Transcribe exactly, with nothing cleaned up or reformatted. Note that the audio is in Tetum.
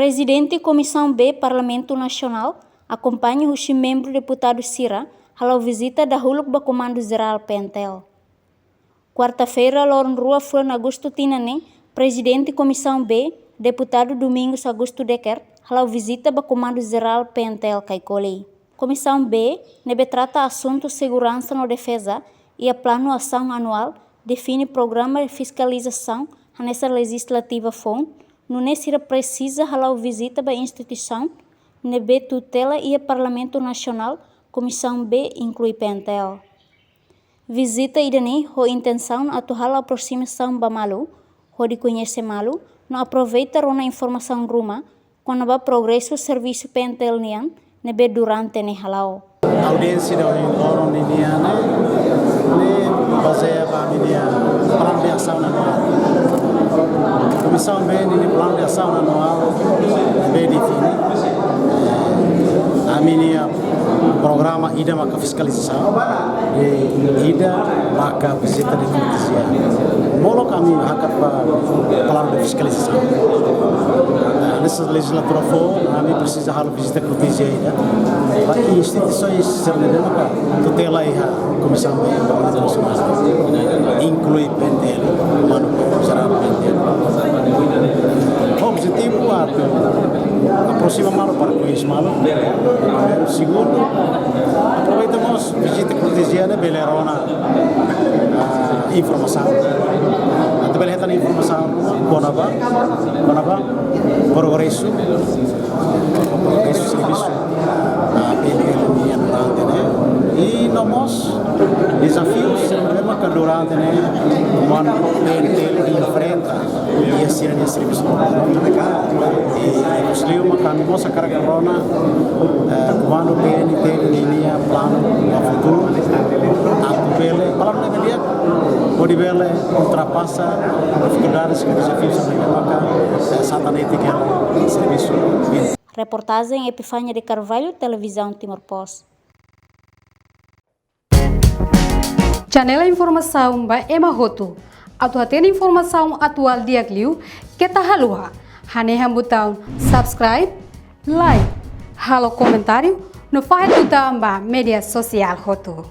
Prezidente Komisaun B Parlamentu Nasionál akompaña husi membru deputadu sira hala'o vizita dahuluk ba Komandu Jerál P N T L. Kuarta-feira, loron rua fulan Agostu tinan ne'e, Prezidente Komisaun B, Deputadu Domingos Augusto Decker, hala'o vizita ba Komandu Jerál P N T L Caicoli. Komisaun B ne'ebé trata asuntu seguransa no defeza iha planu asaun anuál, define programa de fiskalizasaun hanesan lejizlativa foun, nune'e sira presiza hala'o vizita ba instituisaun ne'ebé tutela iha Parlamentu Nasionál, Komisaun B inklui P N T L. Vizita ida-ne'e ho intensaun atu halo aprosimasaun ba malu, hodi koñese malu, no aproveita rona informasaun ruma kona-ba progresu servisu P N T L nian ne'ebé durante ne'e hala'o. Audiénsia ida ohin loron ninian ne'e, ne'e bazeia ba ami-nia planu de asaun anuál. Komisaun B ninia planu de asaun anuál ne'ebé define, eh, ami-nia programa ida maka fiskalizasaun, i ida maka vizita de kortezia. Molok ami hakat ba planu de fiskalizasaun. Nah, hanesan lejizlatura foun, ami presiza halo vizita kortezia ida ba instituisaun sira ne'ebé maka tutela iha Komisaun B Parlamentu Nasionál, inklui P N T L, Komandu Jerál P N T L. Objetivu atu aprosima malu para koñese malu. Segundu, aproveita mós vizita kortezia ne'e bele rona, ah, informasaun. Atu bele hetan informasaun kona-ba, kona-ba progresu, progresu servisu, ah, P N T L nian durante ne'e. I no mós dezafiu sira ne'ebé maka durante ne'e, Komandu P N T L enfrenta iha sira-nia servisu. I, i liu maka ami mós hakarak rona, eh, Komandu P N T L ninia planu ba futuru, atu bele, planu ne'ebé di'ak, hodi bele ultrapasa difikuldades ka dezafiu sira ne'ebé maka, eh, satan iha tiha servisu. Reportajen Epifania de Carvalho, Televizaun Timor Post. Janela informasaun ba ema hotu. Atu hatene informasaun atuál di'ak liu, keta haluha hanehan butaun subscribe, like, halo komentáriu, no fahe tutan ba média sosiál hotu.